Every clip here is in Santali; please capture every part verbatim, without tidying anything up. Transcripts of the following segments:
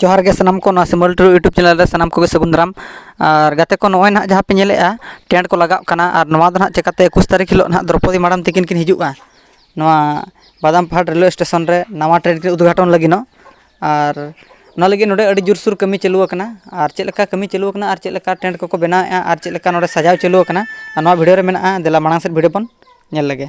ᱡᱚᱦᱟᱨ ᱜᱮ ᱥᱟᱱᱟᱢ ᱠᱚ, ᱱᱚᱣᱟ ᱥᱤᱢᱚᱞ ᱴᱩᱰᱩ YouTube ᱪᱮᱱᱮᱞ ᱨᱮ ᱥᱟᱱᱟᱢ ᱠᱚᱜᱮ ᱥᱟᱹᱜᱩᱱ ᱫᱟᱨᱟᱢ᱾ ᱟᱨ ᱜᱟᱛᱮ ᱠᱚ, ᱱᱚᱜᱼᱚᱭ ᱱᱟᱦᱟᱜ ᱡᱟᱦᱟᱸ ᱯᱮ ᱧᱮᱞᱮᱫᱼᱟ, ᱴᱮᱱᱴ ᱠᱚ ᱞᱟᱜᱟᱜ ᱠᱟᱱᱟ᱾ ᱟᱨ ᱱᱚᱣᱟ ᱫᱚ ᱱᱟᱦᱟᱜ ᱪᱮᱠᱟᱛᱮ ᱮᱠᱩᱥ ᱛᱟᱹᱨᱤᱠᱷ ᱦᱤᱞᱳᱜ ᱱᱟᱦᱟᱜ ᱫᱨᱚᱯᱚᱫᱤ ᱢᱟᱰᱟᱢ ᱛᱤᱠᱤᱱ ᱠᱤᱱ ᱦᱤᱡᱩᱜᱼᱟ ᱱᱚᱣᱟ ᱵᱟᱫᱟᱢ ᱯᱟᱦᱟᱲ ᱨᱮᱞᱣᱮ ᱥᱴᱮᱥᱚᱱ ᱨᱮ ᱱᱟᱣᱟ ᱴᱨᱮᱱ ᱠᱤᱱ ᱩᱫᱽᱜᱷᱟᱴᱚᱱ ᱞᱟᱹᱜᱤᱫ᱾ ᱟᱨ ᱚᱱᱟ ᱞᱟᱹᱜᱤᱫ ᱱᱚᱰᱮ ᱟᱹᱰᱤ ᱡᱳᱨᱥᱳᱨ ᱠᱟᱹᱢᱤ ᱪᱟᱹᱞᱩ ᱟᱠᱟᱱᱟ᱾ ᱟᱨ ᱪᱮᱫ ᱞᱮᱠᱟ ᱠᱟᱹᱢᱤ ᱪᱟᱹᱞᱩ ᱟᱠᱟᱱᱟ ᱟᱨ ᱪᱮᱫ ᱞᱮᱠᱟ ᱴᱮᱱᱴ ᱠᱚᱠᱚ ᱵᱮᱱᱟᱣᱮᱫᱼᱟ ᱟᱨ ᱪᱮᱫ ᱞᱮᱠᱟ ᱱᱚᱰᱮ ᱥᱟᱡᱟᱣ ᱪᱟᱹᱞᱩ ᱟᱠᱟᱱᱟ, ᱟᱨ ᱱᱚᱣᱟ ᱵᱷᱤᱰᱤᱭᱳ ᱨᱮ ᱢᱮᱱᱟᱜᱼᱟ᱾ ᱫᱮᱞᱟ ᱢᱟᱲᱟᱝ ᱥᱮᱫ ᱵᱷᱤᱰᱤᱭᱳ ᱵᱚᱱ ᱧᱮᱞ ᱞᱮᱜᱮ᱾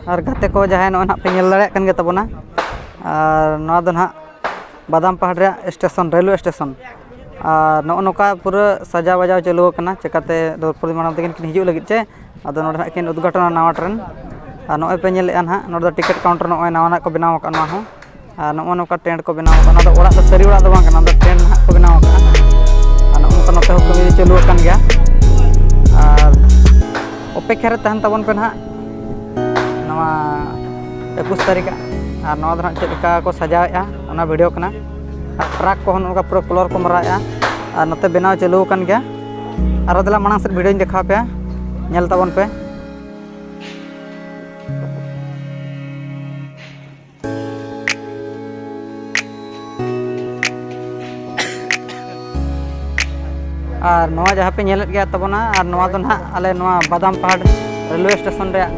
ᱟᱨ ᱜᱟᱛᱮ ᱠᱚ, ᱡᱟᱦᱟᱸᱭ ᱱᱚᱜᱼᱚᱭ ᱱᱟᱦᱟᱜ ᱯᱮ ᱧᱮᱞ ᱫᱟᱲᱮᱭᱟᱜ ᱠᱟᱱ ᱜᱮ ᱛᱟᱵᱚᱱᱟ, ᱟᱨ ᱱᱚᱣᱟ ᱫᱚ ᱱᱟᱦᱟᱜ ᱵᱟᱫᱟᱢ ᱯᱟᱦᱟᱲ ᱨᱮᱭᱟᱜ ᱥᱴᱮᱥᱚᱱ, ᱨᱮᱞᱣᱮ ᱥᱴᱮᱥᱚᱱ᱾ ᱟᱨ ᱱᱚᱜᱼᱚ ᱱᱚᱝᱠᱟ ᱯᱩᱨᱟᱹ ᱥᱟᱡᱟᱣ ᱵᱟᱡᱟᱣ ᱪᱟᱹᱞᱩ ᱟᱠᱟᱱᱟ, ᱪᱮᱠᱟᱛᱮ ᱫᱨᱚᱯᱚᱫᱤ ᱢᱟᱲᱟᱝ ᱛᱟᱹᱠᱤᱱ ᱠᱤᱱ ᱦᱤᱡᱩᱜ ᱞᱟᱹᱜᱤᱫ ᱪᱮ᱾ ᱟᱫᱚ ᱱᱚᱰᱮ ᱱᱟᱦᱟᱜ ᱠᱤᱱ ᱩᱫᱽᱜᱷᱟᱴᱚᱱᱟ ᱱᱟᱣᱟ ᱴᱨᱮᱱ᱾ ᱟᱨ ᱱᱚᱜᱼᱚᱭ ᱯᱮ ᱧᱮᱞᱮᱫᱼᱟ ᱱᱟᱦᱟᱜ, ᱱᱚᱰᱮ ᱫᱚ ᱴᱤᱠᱤᱴ ᱠᱟᱣᱩᱱᱴᱟᱨ ᱱᱚᱜᱼᱚᱭ ᱱᱟᱣᱟ ᱱᱟᱜ ᱠᱚ ᱵᱮᱱᱟᱣ ᱟᱠᱟᱫ ᱱᱚᱣᱟ ᱦᱚᱸ᱾ ᱟᱨ ᱱᱚᱜᱼᱚ ᱱᱚᱝᱠᱟ ᱴᱮᱱᱴ ᱠᱚ ᱵᱮᱱᱟᱣ ᱟᱠᱟᱫ, ᱱᱚᱣᱟ ᱫᱚ ᱚᱲᱟᱜ ᱫᱚ ᱥᱟᱹᱨᱤ ᱚᱲᱟᱜ ᱫᱚ ᱵᱟᱝ ᱠᱟᱱᱟ, ᱱᱚᱣᱟ ᱫᱚ ᱴᱮᱱᱴ ᱱᱟᱦᱟᱜ ᱠᱚ ᱵᱮᱱᱟᱣ ᱟᱠᱟᱫᱼᱟ᱾ ᱟᱨ ᱱᱚᱜᱼᱚ ᱱᱚᱝᱠᱟ ᱱᱚᱛᱮ ᱦᱚᱸ ᱠᱟᱹᱢᱤ ᱪᱟᱹᱞᱩ ᱟᱠᱟᱱ ᱜᱮᱭᱟ᱾ ᱟᱨ ᱚᱯᱮᱠᱠᱷᱟ ᱨᱮ ᱛᱟᱦᱮᱱ ᱛᱟᱵᱚᱱ ᱯᱮ ᱱᱟᱦᱟᱜ᱾ ᱱᱚᱣᱟ ᱮᱠᱩᱥ ᱛᱟᱹᱨᱤᱠᱷ ᱟᱜ᱾ ᱟᱨ ᱱᱚᱣᱟ ᱫᱚ ᱱᱟᱦᱟᱜ ᱪᱮᱫ ᱞᱮᱠᱟ ᱠᱚ ᱥᱟᱡᱟᱣᱮᱫᱼᱟ, ᱚᱱᱟ ᱵᱷᱤᱰᱤᱭᱳ ᱠᱟᱱᱟ᱾ ᱟᱨ ᱴᱨᱟᱠ ᱠᱚᱦᱚᱸ ᱱᱚᱝᱠᱟ ᱯᱩᱨᱟᱹ ᱠᱟᱞᱟᱨ ᱠᱚ ᱢᱟᱨᱟᱣᱮᱫᱼᱟ᱾ ᱟᱨ ᱱᱚᱛᱮ ᱵᱮᱱᱟᱣ ᱪᱟᱹᱞᱩ ᱟᱠᱟᱱ ᱜᱮᱭᱟ᱾ ᱟᱨᱚ ᱫᱮᱞᱟ ᱢᱟᱲᱟᱝ ᱥᱮᱫ ᱵᱷᱤᱰᱤᱭᱳᱧ ᱫᱮᱠᱷᱟᱣ ᱯᱮᱭᱟ, ᱧᱮᱞ ᱛᱟᱵᱚᱱ ᱯᱮ᱾ ᱟᱨ ᱱᱚᱣᱟ ᱡᱟᱦᱟᱸ ᱯᱮ ᱧᱮᱞᱮᱫ ᱜᱮᱭᱟ ᱛᱟᱵᱚᱱᱟ, ᱟᱨ ᱱᱚᱣᱟ ᱫᱚ ᱱᱟᱦᱟᱜ ᱟᱞᱮ ᱱᱚᱣᱟ ᱵᱟᱫᱟᱢ ᱯᱟᱦᱟᱲ ᱨᱮᱞᱣᱮ ᱥᱴᱮᱥᱚᱱ ᱨᱮᱭᱟᱜ,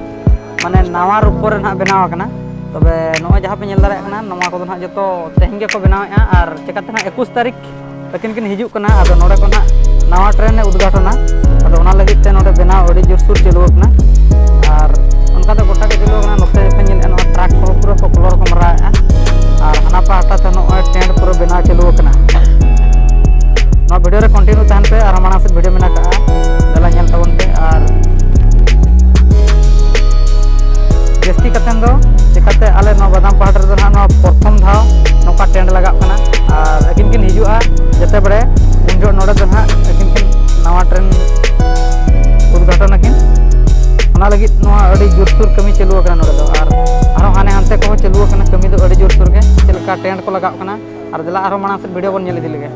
ᱢᱟᱱᱮ, ᱱᱟᱣᱟ ᱨᱩᱯ ᱠᱚᱨᱮ ᱱᱟᱦᱟᱜ ᱵᱮᱱᱟᱣ ᱟᱠᱟᱱᱟ᱾ ᱛᱚᱵᱮ ᱱᱚᱜᱼᱚᱭ ᱡᱟᱦᱟᱸ ᱯᱮ ᱧᱮᱞ ᱫᱟᱲᱮᱭᱟᱜ ᱠᱟᱱᱟ, ᱱᱚᱣᱟ ᱠᱚᱫᱚ ᱱᱟᱦᱟᱜ ᱡᱚᱛᱚ ᱛᱮᱦᱮᱧ ᱜᱮᱠᱚ ᱵᱮᱱᱟᱣᱮᱫᱼᱟ᱾ ᱟᱨ ᱪᱮᱠᱟᱛᱮ ᱱᱟᱦᱟᱜ ᱮᱠᱩᱥ ᱛᱟᱹᱨᱤᱠᱷ ᱟᱹᱠᱤᱱ ᱠᱤᱱ ᱦᱤᱡᱩᱜ ᱠᱟᱱᱟ᱾ ᱟᱫᱚ ᱱᱚᱰᱮ ᱠᱷᱚᱱ ᱦᱟᱸᱜ ᱱᱟᱣᱟ ᱴᱨᱮᱱ ᱮ ᱩᱫᱽᱜᱷᱟᱴᱚᱱᱟ᱾ ᱟᱫᱚ ᱚᱱᱟ ᱞᱟᱹᱜᱤᱫ ᱛᱮ ᱱᱚᱰᱮ ᱵᱮᱱᱟᱣ ᱟᱹᱰᱤ ᱡᱳᱨᱥᱳᱨ ᱪᱟᱹᱞᱩ ᱟᱠᱟᱱᱟ᱾ ᱟᱨ ᱚᱱᱠᱟ ᱫᱚ ᱜᱚᱴᱟ ᱜᱮ ᱪᱟᱹᱞᱩ ᱟᱠᱟᱱᱟ᱾ ᱱᱚᱛᱮ ᱯᱮ ᱧᱮᱞᱮᱫᱼᱟ, ᱱᱚᱣᱟ ᱴᱨᱟᱠ ᱠᱚᱦᱚᱸ ᱯᱩᱨᱟᱹ ᱠᱚ ᱠᱚᱞᱚᱨ ᱠᱚ ᱢᱟᱨᱟᱣᱮᱫᱼᱟ᱾ ᱟᱨ ᱦᱟᱱᱟ ᱯᱟᱦᱴᱟ ᱛᱮ ᱱᱚᱜᱼᱚᱭ ᱴᱮᱱᱴ ᱯᱩᱨᱟᱹ ᱵᱮᱱᱟᱣ ᱪᱟᱹᱞᱩ ᱟᱠᱟᱱᱟ᱾ ᱱᱚᱣᱟ ᱵᱷᱤᱰᱤᱭᱳ ᱨᱮ ᱠᱚᱱᱴᱤᱱᱤᱭᱩ ᱛᱟᱦᱮᱱ ᱯᱮ, ᱟᱨᱦᱚᱸ ᱢᱟᱲᱟᱝ ᱥᱮᱫ ᱵᱷᱤᱰᱤᱭᱳ ᱢᱮᱱᱟᱜ ᱟᱠᱟᱫᱼᱟ, ᱫᱮᱞᱟ ᱧᱮᱞ ᱛᱟᱵᱚᱱ ᱯᱮ᱾ ᱟᱨ ᱡᱟᱹᱥᱛᱤ ᱠᱟᱛᱮᱱ ᱫᱚ ᱪᱮᱠᱟᱛᱮ ᱟᱞᱮ ᱱᱚᱣᱟ ᱵᱟᱫᱟᱢ ᱯᱟᱦᱟᱲ ᱨᱮᱫᱚ ᱱᱟᱦᱟᱜ ᱱᱚᱣᱟ ᱯᱨᱚᱛᱷᱚᱢ ᱫᱷᱟᱣ ᱱᱚᱝᱠᱟ ᱴᱮᱱᱴ ᱞᱟᱜᱟᱜ ᱠᱟᱱᱟ᱾ ᱟᱨ ᱟᱹᱠᱤᱱ ᱠᱤᱱ ᱦᱤᱡᱩᱜᱼᱟ, ᱡᱮᱛᱮ ᱵᱟᱲᱮ ᱩᱱ ᱡᱚᱦᱚᱜ ᱱᱚᱰᱮ ᱫᱚ ᱱᱟᱦᱟᱜ ᱟᱹᱠᱤᱱ ᱠᱤᱱ ᱱᱟᱣᱟ ᱴᱨᱮᱱ ᱩᱫᱽᱜᱷᱟᱴᱚᱱ ᱟᱹᱠᱤᱱ᱾ ᱚᱱᱟ ᱞᱟᱹᱜᱤᱫ ᱱᱚᱣᱟ ᱟᱹᱰᱤ ᱡᱳᱨᱥᱳᱨ ᱠᱟᱹᱢᱤ ᱪᱟᱹᱞᱩ ᱟᱠᱟᱱᱟ ᱱᱚᱰᱮ ᱫᱚ᱾ ᱟᱨ ᱟᱨᱦᱚᱸ ᱦᱟᱱᱮ ᱦᱟᱱᱛᱮ ᱠᱚᱦᱚᱸ ᱪᱟᱹᱞᱩ ᱟᱠᱟᱱᱟ ᱠᱟᱹᱢᱤ ᱫᱚ ᱟᱹᱰᱤ ᱡᱳᱨᱥᱳᱨ ᱜᱮ, ᱪᱮᱫ ᱞᱮᱠᱟ ᱴᱮᱱᱴ ᱠᱚ ᱞᱟᱜᱟᱜ ᱠᱟᱱᱟ᱾ ᱟᱨ ᱫᱮᱞᱟ ᱟᱨᱦᱚᱸ ᱢᱟᱲᱟᱝ ᱥᱮᱫ ᱵᱷᱤᱰᱤᱭᱳ ᱵᱚᱱ ᱧᱮᱞ ᱤᱫᱤ ᱞᱮᱜᱮ᱾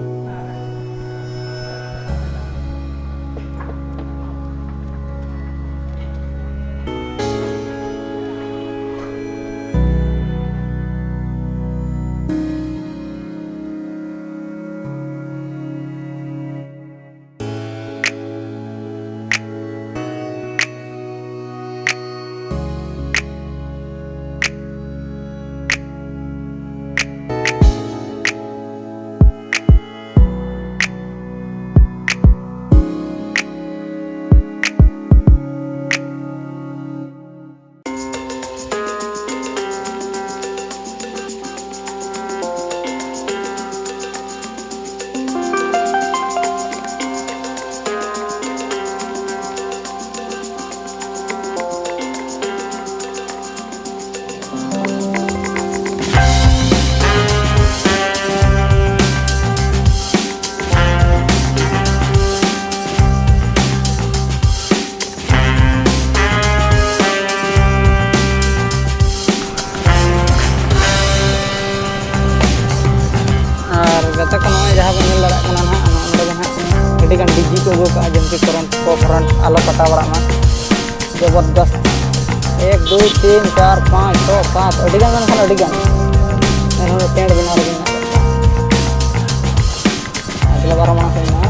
ᱟᱨ ᱜᱟᱛᱮ ᱠᱚ, ᱱᱚᱜᱼᱚᱭ ᱡᱟᱦᱟᱸ ᱵᱚᱱ ᱧᱮᱞ ᱫᱟᱲᱮᱭᱟᱜ ᱠᱟᱱᱟ ᱱᱟᱦᱟᱜ, ᱱᱚᱜᱼᱚ ᱱᱚᱰᱮ ᱫᱚ ᱱᱟᱦᱟᱜ ᱟᱹᱰᱤᱜᱟᱱ ᱰᱤᱡᱤ ᱠᱚ ᱟᱹᱜᱩ ᱠᱟᱜᱼᱟ, ᱡᱮᱢᱛᱤ ᱠᱚᱨᱮᱱᱴ ᱠᱚ, ᱠᱚᱨᱮᱱᱴ ᱟᱞᱚ ᱠᱟᱴᱟᱣ ᱵᱟᱲᱟᱜ ᱢᱟ᱾ ᱡᱚᱵᱚᱨᱫᱚᱥᱛ, ᱮᱠ, ᱫᱩᱭ, ᱛᱤᱱ, ᱪᱟᱨ, ᱯᱟᱸᱪ, ᱪᱷᱚ, ᱥᱟᱛ, ᱟᱹᱰᱤᱜᱟᱱ ᱢᱮᱱᱠᱷᱟᱱ ᱟᱹᱰᱤᱜᱟᱱ᱾ ᱮᱱᱦᱚᱸ ᱴᱮᱱᱴ ᱵᱮᱱᱟᱣ ᱨᱮᱜᱮ ᱢᱮᱱᱟᱜ ᱠᱟᱜ ᱠᱚᱣᱟ᱾ ᱟᱨ ᱫᱮᱞᱟ ᱵᱟᱨᱚ ᱢᱟᱲᱟᱝ ᱥᱮᱫ ᱢᱮᱱᱟᱜᱼᱟ᱾